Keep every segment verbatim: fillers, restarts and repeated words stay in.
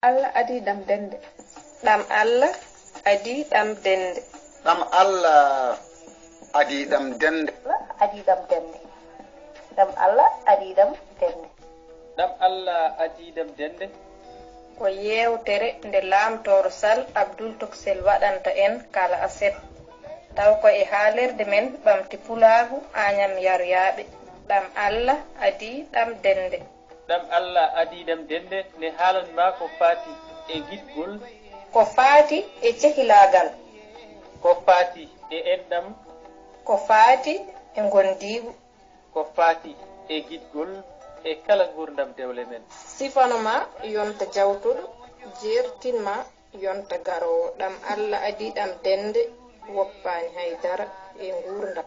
Allah adii ɗam dennde. Ɗam Allah adii ɗam dennde. Ɗam Allah adii ɗam dennde. Allah adii ɗam dennde. Ɗam Allah adii ɗam dennde. Ɗam Allah adii ɗam dennde. Ko yeewtere nde Laamtooro Sal Abdul Toksel waɗanta en kala aset, taw ko e haalirde men ɓamti pulaagu Añam Yaryaaɓe. Ɗam Allah adii ɗam dennde. Ɗam Allah adii ɗam dennde ne haalan ma ko faati e giɗgol. Ko faati e cehilaagal. Ko faati e enɗam. Ko faati e ngondiigu. Ko faati e giɗgol e kala nguurndam dewle men. Sifano ma yonta jawtuɗo, jeertin ma yonta garoowo. Ɗam Allah adii ɗam dennde, woppaani hay dara e nguurndam.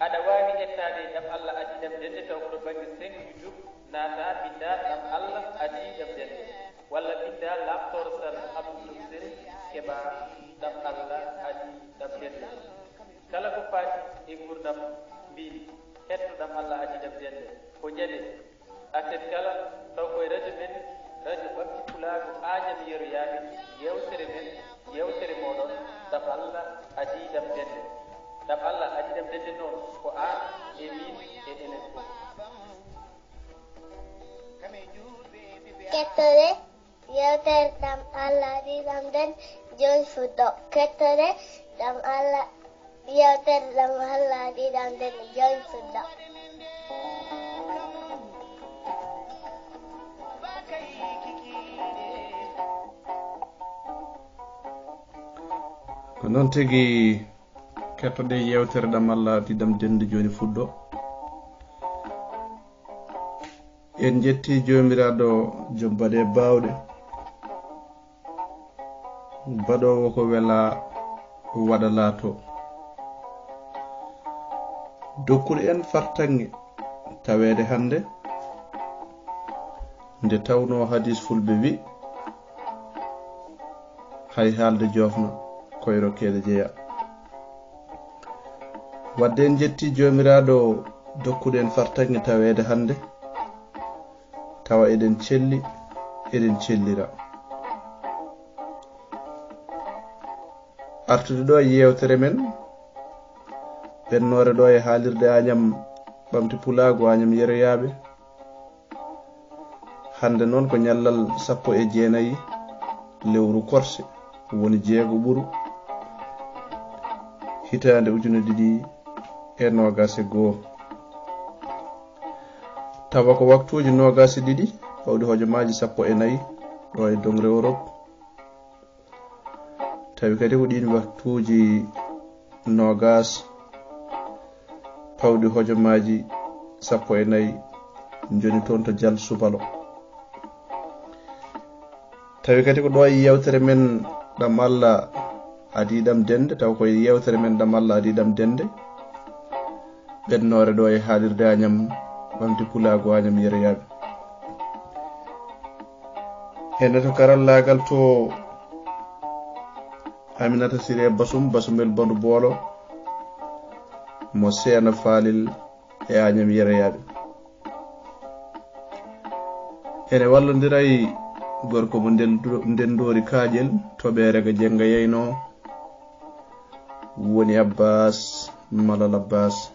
Aɗa waawi ƴettaade ɗam Allah adii ɗam dennde taw ko to bannge seng YouTube, naata, binnda ɗam Allah adii ɗam dennde. Walla binnda Laamtooro Sal Abdul Toksel, keɓa ɗam Allah adii ɗam dennde. Kala ko faati e nguurndam mbiimi, hetto ɗam Allah adii ɗam dennde. Ko jaɓe. Aset kala, taw ko e radio men, radio ɓamti pulaagu Añam Yeroyaaɓe, yeewtere men, yeewtere mooɗon, ɗam Allah adii ɗam dennde. Ɗam Allah adii ɗam dennde noon, ko aan e miin e enen fof. Kettore yeewtere ɗam Allah adii ɗam dennde, jooni fuɗɗo. Kettore ɗam Allah, yeewtere ɗam Allah adii ɗam dennde, jooni fuɗɗo. Ko noon tigi, kettoɗen yeewtere ɗam Allah adii ɗam dennde, jooni fuɗɗo. En njetti Joomiraaɗo, jom baɗe baawɗe, baɗoowo ko welaa waɗa laato. Dokkuɗo en fartaŋŋe taweede hannde, nde tawnoo hadiis fulɓe wi, hay haalde joofna, koyro keede jeya. Wadde en njetti Joomiraaɗo dokkuɗo en fartaŋŋe taweede hannde, tawa eɗen celli, eɗen cellira. Artude ɗo e yeewtere men, ɓennoore ɗo e haalirde Añam Ɓamti Pulaagu, Añam Yeroyaaɓe. Hannde noon ko ñallal sappo e jeenayi lewru korse, woni jeego ɓuru, hitaande ujunere ɗiɗi e noogaas e goo. Tawa ko waktuuji noogaas e ɗiɗi, pawɗi hojomaaji sappo e nayi ɗo e doŋre Europe. Tawi kadi ko ɗiin waktuuji noogaas, pawɗi hojomaaji sappo e nayi, njoni toon to Jal Subalo. Tawi kadi ko ɗo e yeewtere men ɗam Allah adii ɗam dennde, taw ko e yeewtere men ɗam Allah adii ɗam dennde, ɓennoore ɗo e haalirde Añam Ɓamti Pulaagu, Añam Yeroyaaɓe. Hende to karallaagal to Aminata Siré Basum, Basumel Bandu Boolo, mo Seena Faalil e Añam Yeroyaaɓe. Ene wallondira e gorko mo Nden-, Ndenndoori Kaaƴel, toɓeere ga Jennga yeynoo, woni Abbaas Malal Abbaas.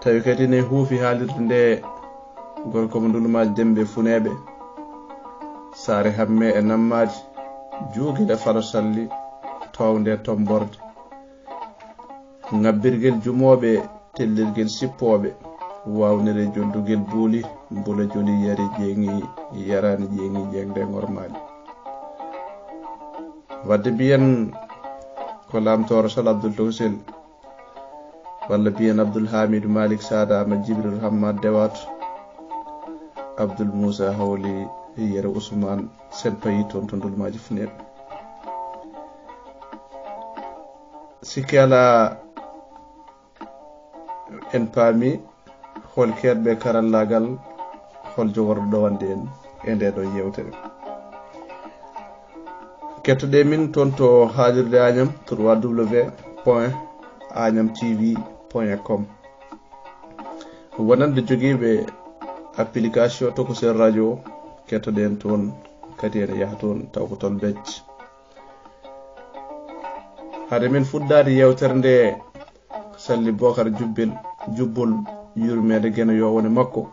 Tawi kadi ne huufi haalirde nde gorko mo Ndulmaaji Demmbe Funeeɓe, Saare Hammee e Nammaadi, Juugel e Falo Salli, Toownde e Tommborde. Ŋabbirgel jumooɓe, tellirgel sippooɓe, waawnere joddugel buuli, mbula joli yari jeeŋi, yaraani jeeŋi jeeŋde ŋormaali. Wadde mbiyen ko Laamtooro Sal Abdul Tawsil, walla mbiyen Abdul Haamidu Maalik Saada Ahmad Jibril Hammaat Dewaat, Abdul Muusa Hawli Yero Usmaan, Sen Payi toon to Ndulmaaji Funeeɓe. Sikke alaa, en paami hol keedɓe karallaagal, hol joworɗo ɗowande en e ndee ɗoo yeewtere. Kettoɗee min toon to haalirde Añam, trois W point añam T V point com. Wonande jogiiɓe application Tokosel Radio, Kettoɗen toon kadi ene yaha toon taw ko toon becc. Hade min fuɗɗaade yeewtere nde, Salli Bokar Jubbel, Jubbol, yurmeende Geno yo wone makko.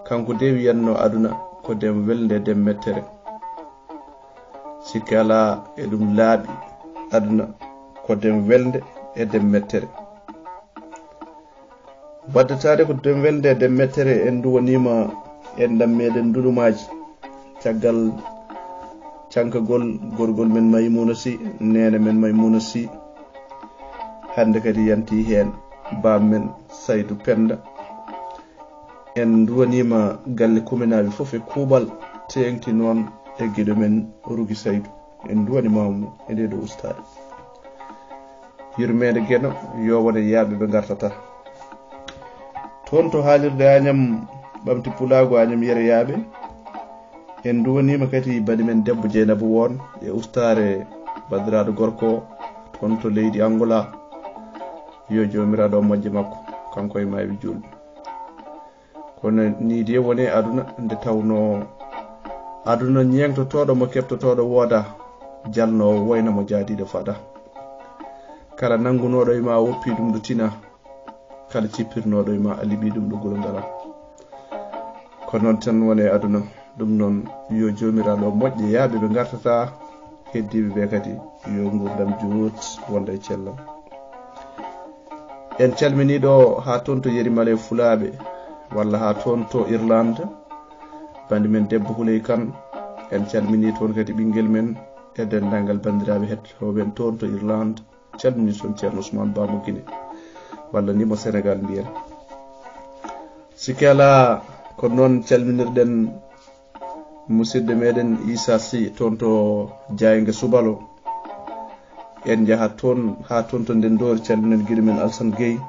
Kanko de wiyatno aduna ko dem welnde, dem mettere. Sikke alaa e ɗum laaɓi, aduna ko dem welnde e dem mettere. Waddataade ko dem welnde e dem mettere, en nduwaniima enɗam meɗen Ndulumaaji. Caggal cankagol gorgol men Maymuna Si, neene men Maymuna Si. Hannde kadi yanti heen baam men Saydu Penda. En nduwaniima galle kuminaaɓe fof e kuuɓal, teeŋti noon e giɗo men Rugi Saydu. En nduwaniima mo e ndee ɗoo ustaade. Yurmeende Geno yo wone yaaɓe ɓe ngartata. Toon to haalirde Añam Ɓamti Pulaagu Añam Yere Yaaɓe. En nduwaniima kadi bani men debbo Jeynabu Woon e ustaare banndiraaɗo gorko toon to leydi Angola. Yo Joomiraaɗo o moƴƴe makko, kanko e maayɓe juulɓe. Kono nii de woni aduna, nde tawnoo aduna ñeeŋtotooɗo mo keɓtotooɗo woodaa, jalnoowo woyna mo jaadiiɗo fadaa. Kala nanngunooɗo e ma a woppii ɗum ɗo tinaa, kala cippirnooɗo e ma a liɓii ɗum ɗo gulo ngalaa. Ko noon tan woni e aduna. Ɗum noon, yo Joomiraaɗo moƴƴe yaaɓe ɓe ngartataa, heddiiɓe ɓe kadi yo nguurndam juut wonda e cellal. En calminii ɗo haa toon to Yeri Male Fulaaɓe, walla haa toon to Irlande, banndi men debbo Huley Kan. En calminii toon kadi ɓinngel men e denndaangal banndiraaɓe hettotooɓe en toon to Irlande. Calminii toon Ceerno Usmaan Ba mo Gine, walla ni mo Senegaal mbiyen. Sikke alaa, ko noon calminirɗen musidɗo meɗen Issa Sy toon to Jaaynge Subalo. En njahat toon haa toon to Ndenndoori, calminen giɗo men Alsan Gueye.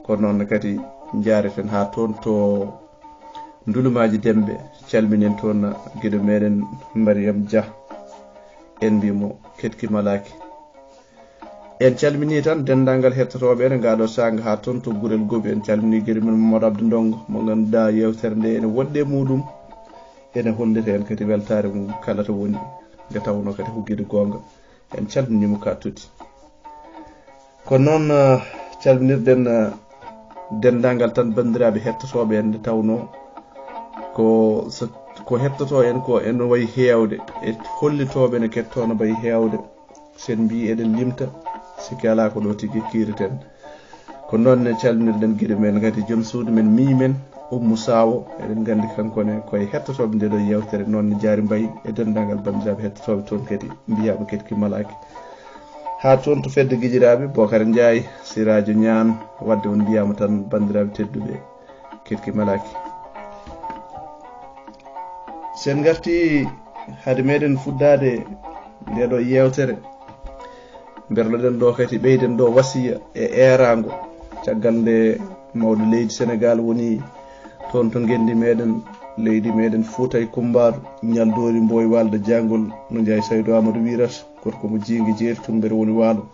Ko noon kadi njaareten haa toon to Ndulumaaji Demɓe, calminen toon giɗo meɗen Mariam Dia. En mbii mo ketki malaaki. En calminii tan denndaangal hettotooɓe en ngaa ɗoo saanga haa toon to Gurel Gobi. En calminii giɗo men Mamadou Abdou Ndongo, mo ngannduɗaa yeewtere nde ene woɗɗi e muuɗum, ene hollita en kadi weltaare mum kala to woni, nde tawnoo kadi ko giɗo goonga. En calminii mo ka tuuti. Ko noon, eh, calminirɗen, eh, denndaangal tan banndiraaɓe hettotooɓe en nde tawnoo ko so, ko hettotoo en ko ene wayi heewde, e hollitooɓe ne kettoo no mbayi heewde. So en mbii eɗen limta, sikke alaa ko ɗo tigi kiireten. Ko noon ne calminirɗen giɗo men kadi, joom suudu men, miñi men, Ummu Saawo. Eɗen nganndi kanko ne ko e hettotooɓe nde ɗo yeewtere, noon ne Jaari Mbayi e denndaangal banndiraaɓe hettotooɓe toon kadi, mbiyaaɓe ketki malaaki. Haa toon to fedde gijiraaɓe, Bokar Njaay, Siraajo Ñaan, wadde on mbiyaama tan banndiraaɓe tedduɓe, ketki malaaki. So en ngartii hade meɗen fuɗɗaade nde ɗo yeewtere, mberloɗen ɗo kadi, ɓeyden ɗo wasiya e eeraango. Caggal nde mawɗo leydi Senegaal woni toon to ngenndi meɗen, leydi meɗen Fuuta e Kumbaaɗo, ñaldoori Mboy Waalda Jaangol, no Njaay Saydu Aamadu wiirata, gorko mo jiinge jeeri, tummbere woni waalo.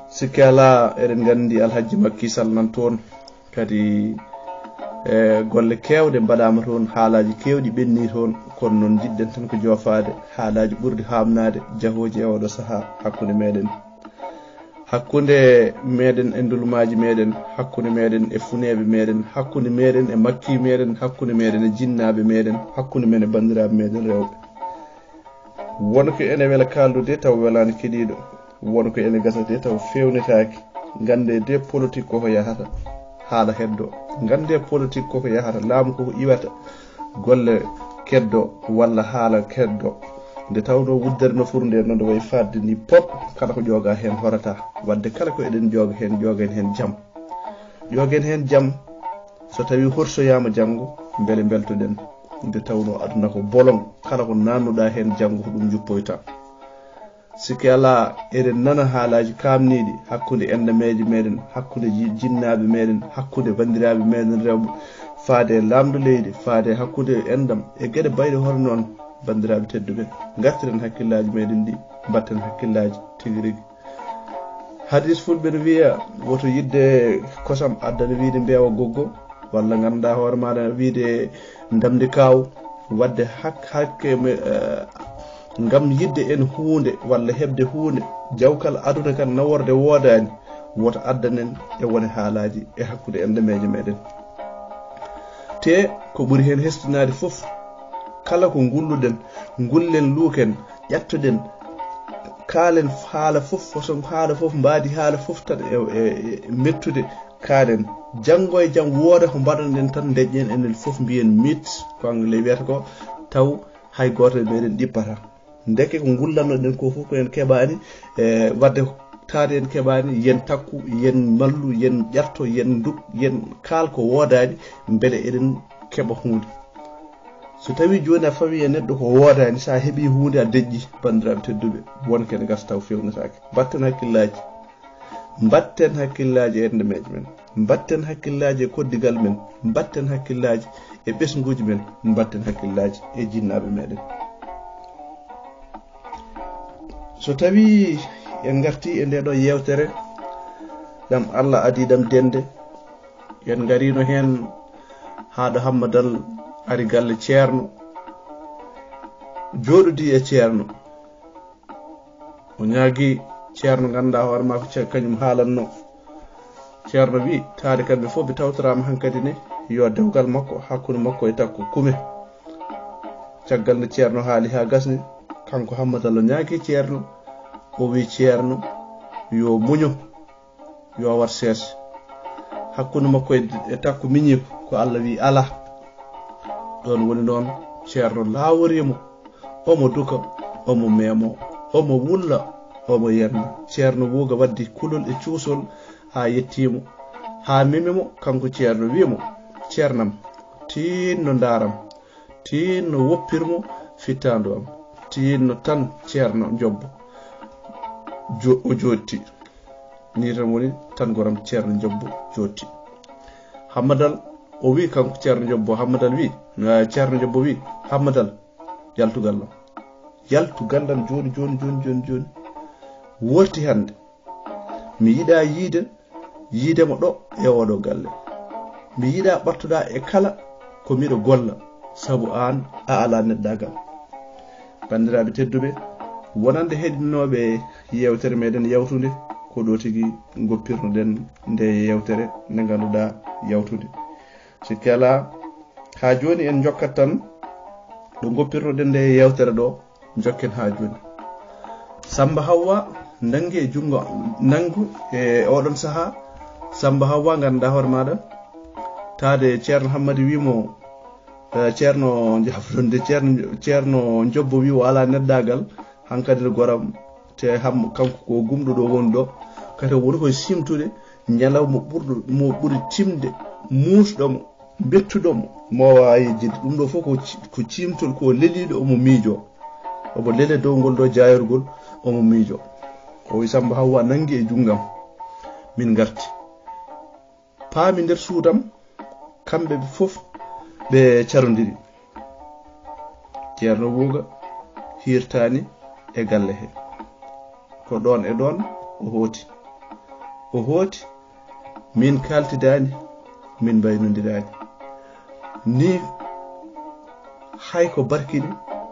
Sikke alaa, eɗen nganndi Alhajji Makki Sall nan toon. Kadi, e, golle keewɗe mbaɗaama toon, haalaaji keewɗi ɓenni toon, kono noon njiɗɗen tan ko joofaade haalaaji ɓurɗi haaɓnaade jahooji e oɗo sahaa hakkunde meɗen. Hakkunde meɗen e ndulmaaji meɗen, hakkunde meɗen e funeeɓe meɗen, hakkunde meɗen e makki meɗen, hakkunde meɗen e jinnaaɓe meɗen, hakkunde men e banndiraaɓe meɗen rewɓe. Won ko ene wela kaaldude taw welaani keɗiiɗo, won ko ene gasa de taw feewnetaaki. Nganndee de politik koko yahata, haala heddo. Nganndee politik koko yahata, laamu koko iwata, golle keddo walla haala keddo. Nde tawnoo wuddere nofuru nde no nde wayi fadde ni pop, kala ko ƴoogaa heen horata. Wadde kala ko eɗen ƴooga heen, ƴoogen heen jam. Ƴoogen heen jam, so tawii horsoyaama janngo, mbele mbeltoɗen. Nde tawnoo aduna ko bolon, kala ko naannuɗaa heen janngo ko ɗum njuppoyta. Sikke alaa, eɗen nana haalaaji kaamniiɗi hakkunde enɗameeje meɗen, hakkunde ji-, jinnaaɓe meɗen, hakkunde banndiraaɓe meɗen rewɓe, faade e laamɗo leydi, faade e hakkunde enɗam, e geɗe bayɗe hono noon. Banndiraaɓe tedduɓe, ngartiren hakkillaaji meɗen ɗi, mbatten hakkillaaji tigi rigi. Hadiis fulɓe no wiya, woto yiɗde kosam addana wiyde mbeewa goggo. walla ngannduɗaa hoore maaɗa wiide ndamndi kaaw, waɗde hak-, hakke me-, eh, ngam yiɗde en huunde walla heɓde huunde, jawkal aduna kan naworde woodaani, woto addan en e wone haalaaji e hakkunde enɗameeje meɗen. Te ko ɓuri heen hesɗitinaade fof, kala ko ngulluɗen, ngullen luuken, ƴettoɗen, kaalen haala fof, façon haala fof, mbaadi haala fof tan e, e, e mettude, kaalen. Janngo e jam wooda ko mbaɗanɗen tan, ndeƴƴen enen fof, mbiyen miit, ko anglais wiyata ko, taw hay gooto e meɗen ɗippata. Ndeke ko ngullannoɗen ko fof ko en keɓaani, e, wadde taade en keɓaani, yen takku, yen mallu, yen ƴetto, yen nduɗ, yen kaal ko woodaani, mbele eɗen keɓa huunde. So tawii jooni a fawii e neɗɗo ko woodaani, so a heɓii huunde a deƴƴi, banndiraaɓe tedduɓe, won ko ene gasa taw feewnataake. Mbatten hakkillaaji. Mbatten hakkillaaji e enɗameeje men. Mbatten hakkillaaji e koddigal men. Mbatten hakkillaaji e ɓesnguuji men. Mbatten hakkillaaji e jinnaaɓe meɗen. So tawii en ngartii e ndee ɗoo yeewtere, ɗam Allah adii ɗam dende, en ngariino heen haa ɗo Hammadal ari galle Ceerno, jooɗodii e Ceerno. O ñaagii Ceerno, ngannduɗaa hoore maa ko ce-, kañum haalannoo. Ceerno wii, taade kamɓe fof ɓe tawtoraama hankadi ne, yo dewgal makko hakkunde makko e takko kume. Caggal nde Ceerno haali haa gasni, kanko Hammadal o ñaagii Ceerno, o wii Ceerno yo muño, yo war sees. Hakkunde makko e, e takko miñiiko, ko Allah wii alaa. Ɗoon woni noon Ceerno laaworii mo, omo duka, omo meemo, omo wulla, omo yenna. Ceerno Wuuga waddi kulol e cuusol haa yettii mo, haa memi mo, kanko Ceerno wii mo, "Ceernam, tiinno ndaaram, tiinno woppir mo fittaandu am, tiinno tan Ceerno Njobbo." Jo-, o jooɗti. Nii tan woni tan goram Ceerno Njobbo jooɗti. Hammadal o wii kanko Ceerno Njobbo, Hammadal wii, eh, Ceerno Njobbo wii, "Hammadal, yaltu gallam. Yaltu gallam jooni, jooni, jooni, jooni, jooni. Worti hannde. Mi yiɗaa yiide, yiide mo ɗo e oɗo galle. Mi yiɗaa ɓattoɗaa e kala ko miɗo golla, sabu aan a alaa neɗɗaagal." Banndiraaɓe tedduɓe, wonande heɗinooɓe yeewtere meɗen yawtunde, ko ɗo tigi ngoppirnoɗen nde yeewtere nde ngannduɗaa yawtunde. Sikke alaa, haa jooni en njokkat tan ɗo ngoppirnoɗen nde yeewtere ɗo, njokken haa jooni. Samba Hawwa nanngi e junngo, nanngu e oɗon sahaa. Samba Hawwa, ngannduɗaa hoore maaɗa, taade Ceerno Hammadi wii mo, eh, Ceerno, jafronde, Ceerno, Ceerno Njobbo wii o alaa neɗɗaagal, hankadi no goram, te ham-, kanko ko gumɗo ɗo woni ɗo, kadi o woni koye siimtude ñalawma ɓurɗo, mo ɓuri timde, muusɗo mo, mbettuɗo mo, mo waawi yejjitde. Ɗum ɗo fof ko ci-, ko ciimtol, ko leliiɗo, omo miijoo. Omo lele dow ngol ɗo jaayorgol, omo miijoo. O wii Samba Hawwa nanngi e junngam. Min ngarti. Paami nder suudam, kamɓe ɓe fof ɓe carondiri. Ceerno Wuuga hiirtaani e galle he. Ko ɗoon e ɗoon o hooti. O hooti, min kaaltidaani, min mbaynondiraani. Ni hay ko barkini,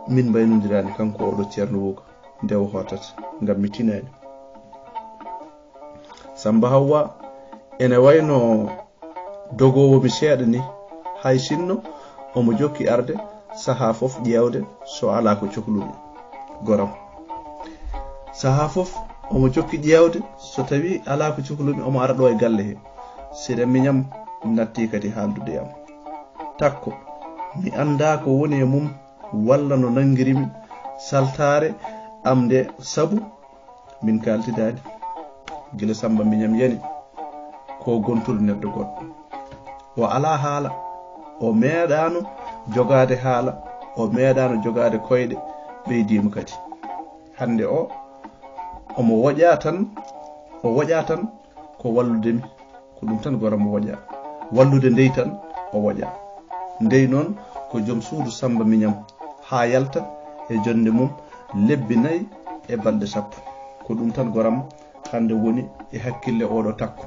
min mbaynondiraani, kanko oɗo Ceerno Wuuga, nde o hootata, ngam mi tinaani. Samba Hawwa ene wayno dogoowo mi seeɗa ni, hay sinno omo jokki arde sahaa fof ƴeewde so alaa ko cohlumi. Goram. Sahaa fof omo jokki ƴeewde so tawii alaa ko cohlumi, omo ara ɗo e galle he. Sira miñam natti kadi haaldude e am. Takko, mi anndaa ko woni e mum walla no nanngirimi saltaare am nde, sabu min kaaltidaani. Gila Samba miñam yani, ko gontol neɗɗo goɗɗo. O alaa haala, o meeɗaano jogaade haala, o meeɗaano jogaade koyɗe, ɓeydiima kadi. Hannde o, omo woƴaa tan, o woƴaa tan ko wallude mi. Ko ɗum tan goram o woƴaa. Wallude ndey tan o woƴaa. Ndey noon ko joom suudu Samba miñam, haa yalta e jonnde mum lebbi nayi e balɗe sappo. Ko ɗum tan goram hannde woni e hakkille oɗo takko.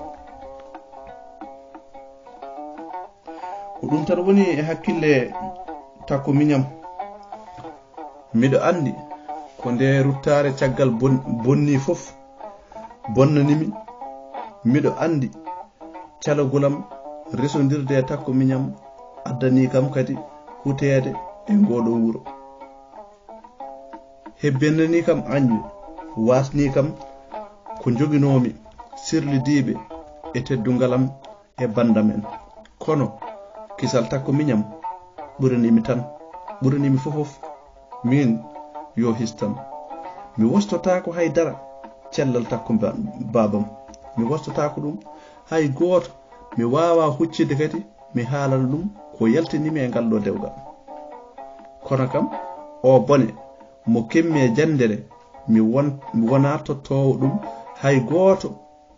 Ko ɗum tan woni e hakkille Takko miñam. Miɗo anndi ko nde ruttaare caggal bon-, bonni fof bonnanimi. Miɗo anndi calagol am resondirde e Takko miñam addanii kam kadi huteede e ngooɗoo wuro. Hebbinanii kam añɓe, waasnii kam ko njoginoomi sirlidiiɓe e teddungal am e banndam en. Kono kisal Takko miñam ɓuraniimi tan, ɓuraniimi fofof. Miin yo histan. Mi wostotaako hay dara cellal Takko ba-, baabam. Mi wostotaako ɗum hay gooto. Mi waawaa huccitde kadi mi haalana ɗum ko yaltini mi e ngal ɗoo dewgal. Kono kam, oo bone mo keɓmi e janndere, mi won-, mi wonaa tottoowo ɗum hay gooto,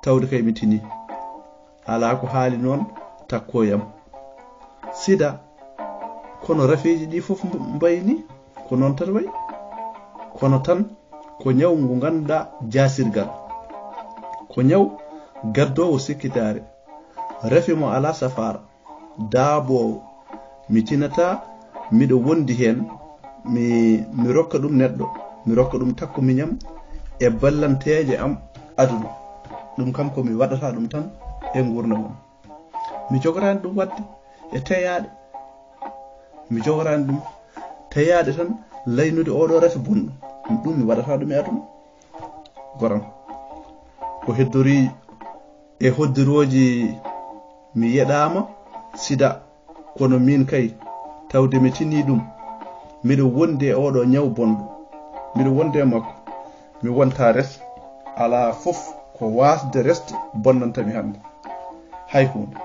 tawde kay mi tinii. Alaa ko haali noon Takko e am. Sida, kono rafeeji ɗii fof mb-, mbayi nii, ko noon tan wayi. Kono tan, ko ñaw ngu ngannduɗaa jaasirgal. Ko ñaw gaddoowo sikkitaare. Rafi mo alaa safaara. Daaɓoowo. Mi tinataa, miɗo wondi heen, mi, mi rokka ɗum neɗɗo, mi rokka ɗum Takko miñam e ballanteeje am aduna. Ɗum kam ko mi waɗata ɗum tan e nguurndam am. Mi jogoraani ɗum waɗde e teyaaɗe. Mi jogoraani ɗum teyaaɗe tan laynude oɗo rafi bonɗo. Ɗum mi waɗata ɗum e aduna. Goram. Ko heddori e hoddirooji mi yeɗaama sida, kono miin kay, tawde mi tinii ɗum, miɗo wondi e oɗo ñaw bonɗo, miɗo wondi e makko, mi wonta res, alaa fof ko waasde resde bonnanta mi hannde. Hay huunde.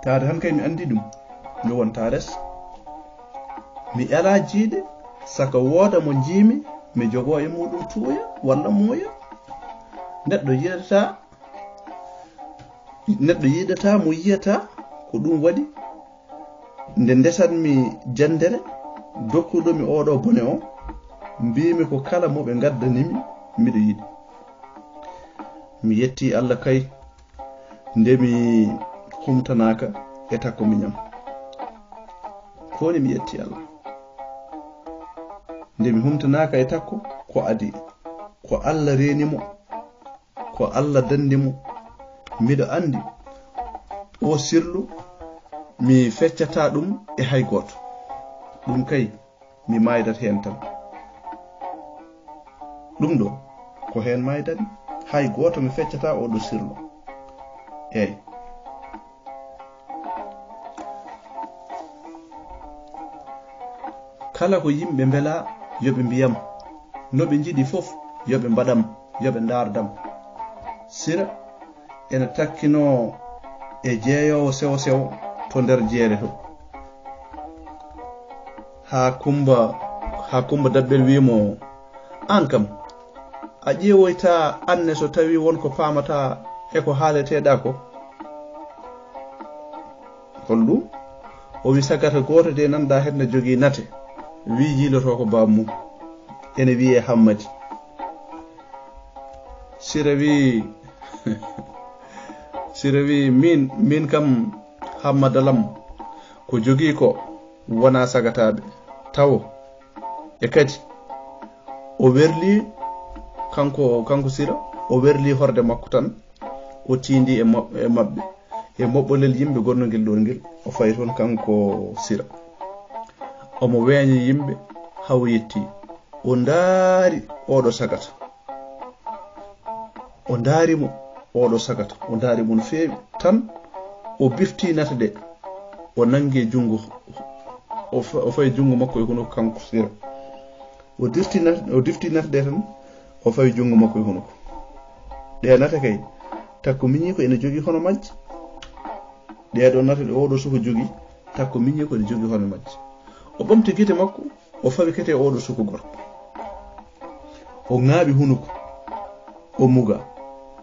Tawde tan kay mi anndi ɗum, mi wonta res. Mi alaa jiiɗe, saka wooda mo njiimi, mi jogoo e muuɗum tuuya walla muuya. Neɗɗo yiɗata, neɗɗo yiɗata mo yiyata, ko ɗum waɗi nde ndesatmi janndere, dokkuɗo mi oɗo bone o, mbiimi ko kala mo ɓe ngaddanimi, miɗo yiɗi. Mi yetti Allah kay, nde mi humtanaaka e Takko miñam. Ko woni mi yetti Allah. Nde mi humtanaaka e Takko, ko adii. Ko Allah reeni mo. Ko Allah danndi mo. Miɗo anndi oo sirlu, mi feccataa ɗum e hay gooto. Ɗum kay, mi maaydat heen tan. Ɗum ɗo, ko heen maaydani. Hay gooto mi feccataa oo ɗo sirlu. Eey. Kala ko yimɓe mbelaa, yo ɓe mbiyam. No ɓe njiɗi fof, yo ɓe mbaɗam, yo ɓe ndaardam. Sira ena takkinoo e jeeyoowo sewo sewo to nder jeere to. Haa Kummba, haa Kummba Dabbel wii mo, "Aan kam, a ƴeewoytaa aan ne so tawii won ko paamataa e ko haaleteɗaa ko?" Hol ɗum? O wi, "Sagata gooto de nanɗaa heen ne jogii nate." Wi, "Yiilotoo ko baaba mum. Ene wiyee Hammadi." Sira wi, Sira wi, "Min, min kam Hammadalam ko jogii ko wonaa sagataaɓe tawo." E kadi, o werlii, kanko, kanko Sira, o werlii horde makko tan, o tiindii e mo-, e maɓɓe, e moɓɓolel yimɓe gonnongel ɗoon ngel, o fayi toon kanko Sira. Omo weeña yimɓe haa o yettii. O ndaari oɗo sagata. O ndaari mo, oɗo sagata. O ndaari mo no feewi. Tan, o biftii nate ɗe. O nanngi e junngo. O fa-, o fayi junngo makko e hunuko kanko Sira. O dirti nat-, o difti nate ɗe tan, o fawi junngo makko e hunuko. Ɗe nate kay, Takko miñii ko ene jogii hono majje. Ɗee ɗoo nate ɗe oɗo suko jogii, Takko miñii ko ene jogii hono majje. O ɓamti gite makko, o fawi kete oɗo suko gorko. O ŋaaɓi hunuko, o muga.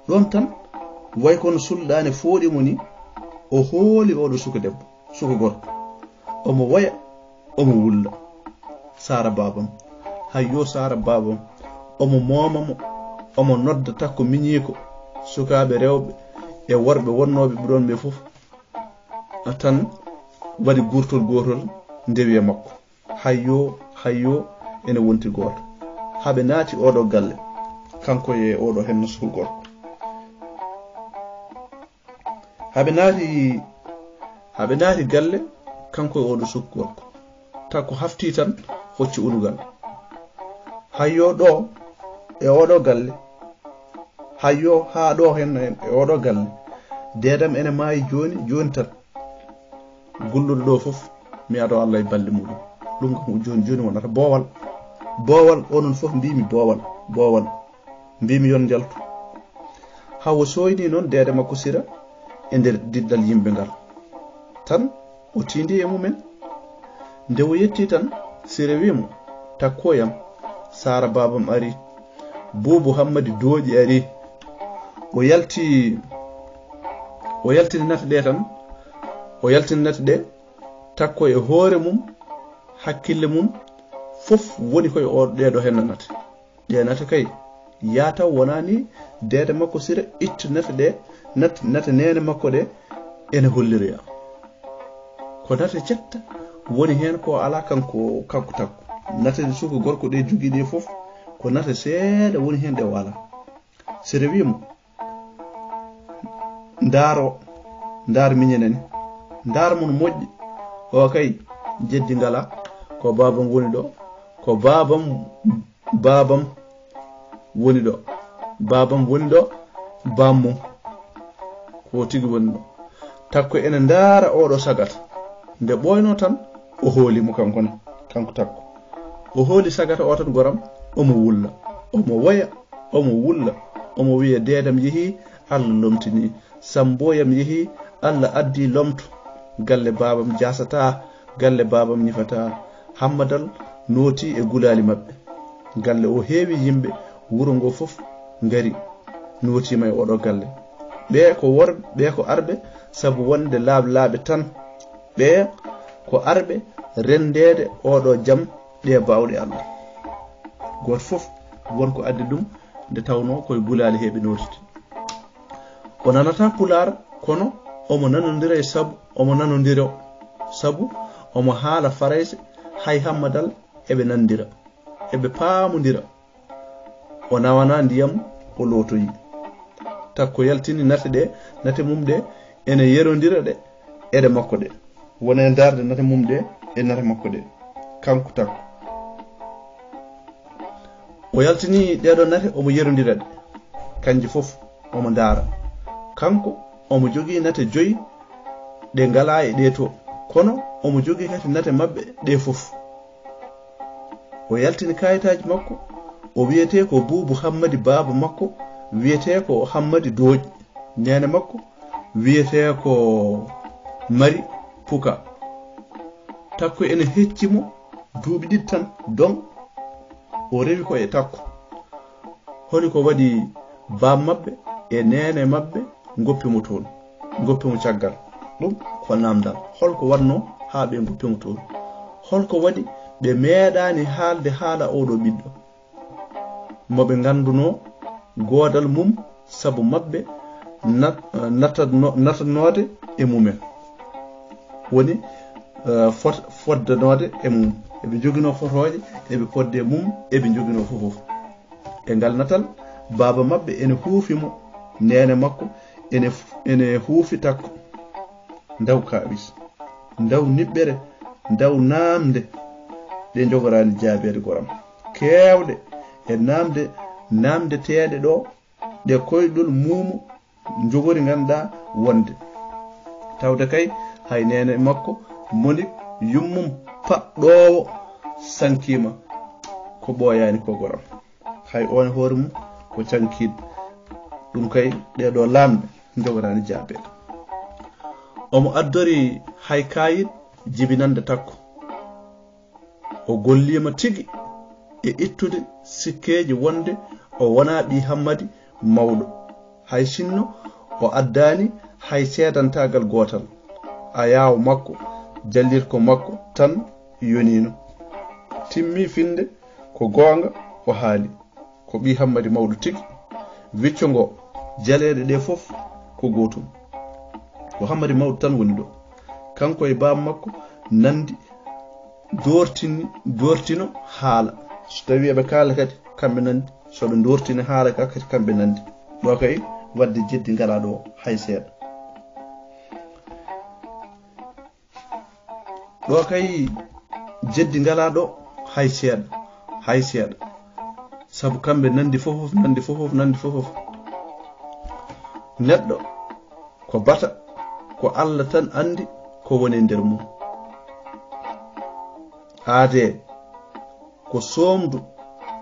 Ɗoon tan, way kono sulɗaane fooɗi mo ni, o hooli oɗo suko debbo. Suka gorko. Omo woya, omo wulla. Sara babam. Hayyo, Sara babam. Omo mooma mo. Omo nodda Takko miñiiko. Sukaaɓe rewɓe e worɓe wonnooɓe ɓe ɗoon ɓe fof. A tan, waɗi gurtol gootol, ndewi e makko. Hayyo, hayyo, ene wonti gooto. Haa ɓe naati ooɗo galle, kanko e ooɗo henno suku gorko. Haa ɓe naati, haa ɓe naati galle, kanko e ooɗo suku gorko. Takko hafti tan, hocci unugal. Hayyo ɗo, e ooɗo galle. Hayyo haa ɗo henno en, e ooɗo galle. Deedam ene maayi jooni, jooni tan. Gulluɗo ɗo fof, mi ado Allah e balɗe muɗum. Ɗum kam ko jooni jooni wonata boowal. Boowal, onon fof mbimi boowal, boowal. Mbimi yon njaltu. Haa o sooyni noon deede makko Sira e nder diɗɗal yimɓe ngal. Tan o tiindi e mumen. Nde o yetti tan, Sira wi mo, "Takkoyam, Saara baabam ari. Buubu Hammadi Dooƴi ari." O yalti, o yaltini nate ɗe tan. O yaltini nate ɗe, Takko e hoore mum, hakkille mum, fof woni koye o, ɗee ɗo henna nate. Ɗee nate kay, yaa taw wonaa ni deede makko Sira itti nate ɗe, nat-, nate neene makko ɗe, ene holliroya. Ko nate cetta woni heen ko alaa kanko, kanko Takko. Nate suka gorko ɗe jogii ɗe fof, ko nate seeɗa woni heen ɗe o alaa. Sira wi mo, "Ndaaro, ndaar miñe nani. Ndaar mon moƴƴi. O kay, jeddi ngala. Ko baabam woni ɗo. Ko baabam, baabam woni ɗo. Baabam woni ɗo, baam mum. Ko tigi woni ɗo." Takko ene ndaara oɗo sagata. Nde ɓooyno tan, o hooli mo kanko ne, kanko Takko. O hooli sagata o tan goram, omo wulla, omo woya, omo wulla, omo wiya, "Deedam yehi, Allah lomtini. Samboyam yehi, Allah addi lomto. Galle baabam jasata, galle baabam ñifata." Hammadal nooti e gulaali maɓɓe. Galle o heewi yimɓe, wuro ngo fof ngari, nootiima e oɗo galle. Ɓee ko worɓe, ɓee ko arɓe sabu wonde laaɓ-laaɓe tan. Ɓee ko arɓe renndeede oɗo jam, ɗe baawɗe Allah. Gooto fof won ko addi ɗum, nde tawnoo koye gulaali heɓe nootiti. O nanata Pulaar, kono omo nanondira e sabu, omo nanondiro sabu omo haala Farayse, hay Hammadal eɓe nanndira, eɓe paamondira. O nawana ndiyam, o lootoyi. Takko yaltini nate ɗe, nate mum ɗe ene yerondira ɗe, eɗe makko ɗe. Wona e ndaarde nate mum ɗe e nate makko ɗe. Kanko Takko. O yaltini ɗeɗo nate, omo yerondira ɗe. Kanje fof, omo ndaara. Kanko, omo jogii nate joyi ɗe ngalaa e ɗe to. Kono, omo jogii kadi nate maɓɓe ɗe fof. O yaltini kayitaaji makko, o wiyetee ko Buubu Hammadi baaba makko, wiyetee ko Hammadi Dooƴ. Neene makko wiyetee ko Mari Puka. Takko ene hecci mo duuɓi ɗiɗi tan, don o rewi ko e Takko. Holi ko waɗi baam maɓɓe e neene maɓɓe ngoppi mo toon, ngoppi mo caggal? Ɗum ko namdal. Holko waɗnoo haa ɓe ngoppi mo toon? Holko waɗi ɓe meeɗaani haalde haala oɗo ɓiɗɗo mo ɓe nganndunoo goodal mum sabu maɓɓe nat-, natatno-, natatnoode e mumen? Woni, eh, fot-, foddanoode e mum. Eɓe njoginoo fotooje, eɓe podde e mum, eɓe njoginoo fof fof. E ngal natal, baaba maɓɓe ene huufi mo, neene makko ene f-, ene huufi Takko. Ndaw kaawis, ndaw niɓɓere, ndaw naamnde ɗe njogoraani jaabeede goram. Keewɗe e naamnde, naamndeteeɗe ɗo, ɗe koyɗol muumo njogori ngannduɗaa wonde. Tawde kay hay neene makko moni yummum paɗɗoowo sankiima ko ɓooyaani ko goram. Hay oon e hoore mum ko cankiiɗo. Ɗum kay ɗee ɗo laamɗe njogoraani jaabeede. Omo addori hay kaayit jibinannde Takko. O golliima tigi e ittude sikkeeji wonde o wonaa ɓii Hammadi mawɗo. Hay sinno o addaani hay seedantaagal gootal, ayaawo makko, jallirko makko tan yoniino. Timmi finde ko goonga o haali. Ko ɓii Hammadi mawɗo tigi. Wicco ngo, jaleeɗe ɗe fof ko gootum. Ko Hammadi mawɗo tan woni ɗo. Kanko e baaba makko nandi, doortini, doortino haala. So tawi eɓe kaala kadi, kamɓe nandi. So ɓe doortini haala ka kadi, kamɓe nandi. Ɗo kay, wadde jeddi ngalaa ɗo hay seeɗa. Ɗo kay, jeddi ngalaa ɗo hay seeɗa, hay seeɗa. Sabu kamɓe nandi fofof, nandi fofof, nandi fofof. Neɗɗo ko bata, ko Allah tan anndi ko woni e nder mum. Aadee, ko soomdu,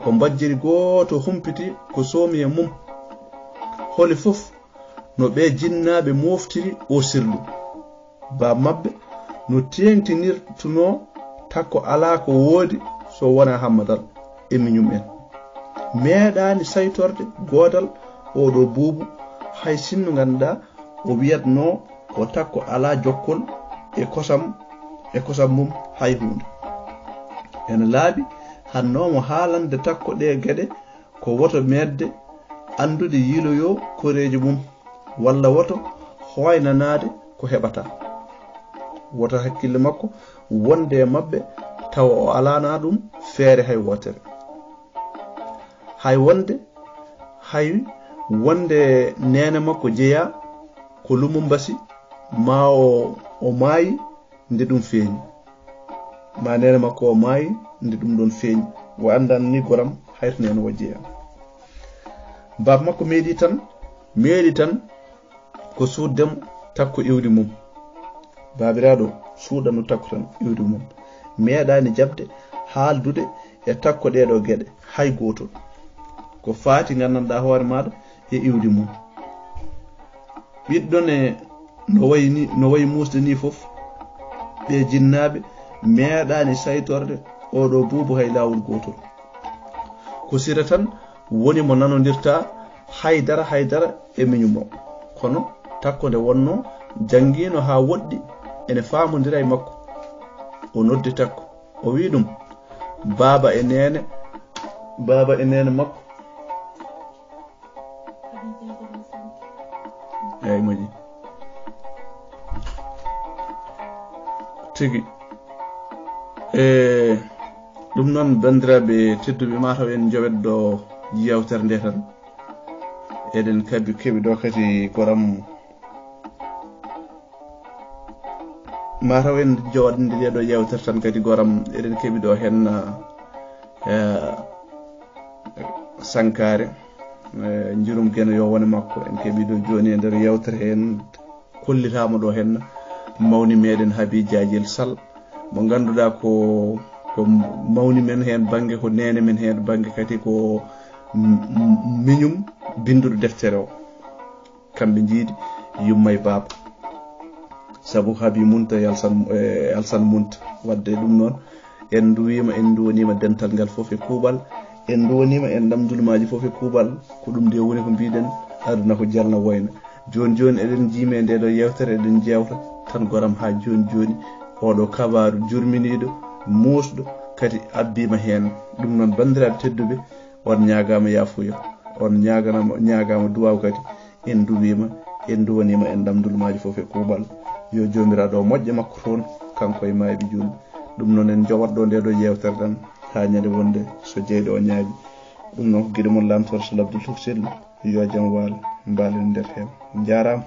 ko mbajjiri gooto humpiti ko soomi e mum. Holi fof no ɓee jinnaaɓe mooftiri oo sirlu. Baaba maɓɓe no teeŋtinirtunoo takko alaa ko woodi so wonaa hammadal e miñum en. Meeɗaani saytorde goodal oo ɗoo buubu, hay sinno ngannduɗaa o wiyatnoo o takko alaa jokkol e kosam, e kosam mum hay huunde. Ena laaɓi hannoo mo haalande takko ɗee geɗe ko woto meeɗde anndude yiiloyoo koreeji mum, walla woto hooynanaade ko heɓata. Woto hakkille makko wonde e maɓɓe tawa o alaana ɗum feere hay wootere. Hay wonde, hay wonde neene makko jeyaa ko Lumumbasi, ma o, o maayi nde ɗum feeñi. Ma neene makko o maayi nde ɗum ɗon feeñi. O anndan ni goram hay to neene o jeyaa. Baaba makko meeɗi tan, meeɗi tan ko suuɗde mo takko iwdi mum. Baabiraaɗo suuɗano takko tan iwdi mum. Meeɗaani jaɓde haaldude e takko ɗee ɗoo geɗe hay gootol. Ko faati nganndanɗaa hoore maaɗa e iwdi mum. Ɓiɗɗo ne no wayi ni, no wayi muusde ni fof, ɓee jinnaaɓe meeɗaani saytorde oo ɗoo buubu hay laawol gootol. Ko sira tan woni mo nanondirta hay dara, hay dara e miñum o. Kono takko nde wonnoo janngiino haa woɗɗi, ene faamondira e makko. O noddi takko, o wi'i ɗum, baaba e neene, baaba e neene makko. Eeyi, moƴƴi. Tigi. E ɗum noon, banndiraaɓe tedduɓe, mataw en njowet ɗo yeewtere nde tan. Eɗen kabi, keɓi ɗo kadi goram. Mataw en jooɗnde ɗee ɗo yeewtere tan kadi goram. Eɗen keɓi ɗo heen, eh, Sankaare, eh, Njurum Geno yo wone makko. En keɓi ɗo jooni e nder yeewtere heen, kollitaama ɗo heen mawni meɗen Habi Jaajel Sal, mo ngannduɗaa ko, ko mawni men heen bannge, ko neene men heen bannge, kadi ko m-, m-, miñum binnduɗo deftere o. Kamɓe njiidi yumma e baaba. Sabu Habi Munta e Alsan, e Alsan Munta. Wadde ɗum noon, en nduwiima, en nduwaniima dental ngal fof e kuuɓal. En nduwaniima en ɗamdulmaaji fof e kuuɓal. Ko ɗum nde woni ko mbiɗen, aduna ko jalna woyna. Jooni jooni eɗen njiimi e nde ɗo yeewtere, eɗen jeewta tan goram haa jooni jooni. Oɗo kabaaru jurminiiɗo, muusɗo, kadi abbiima heen. Ɗum noon, banndiraaɓe tedduɓe, on ñaagaama yaafuya, on ñaaganaama, ñaagaama duwaaw kadi. En nduwiima, en nduwaniima en ɗamdulmaaji fof e kuuɓal. Yo Joomiraaɗo o moƴƴo makko toon, kanko e maayɓe juulɓe. Ɗum noon en njowat ɗo nde ɗo yeewtere ɗam, haa ñande wonde so jeyɗo o ñaaƴi. Ɗum noon ko giɗo mon Lam Torche Labdul Tokosel. Yo jam waal, mbaalen nder heen. Njaaraama.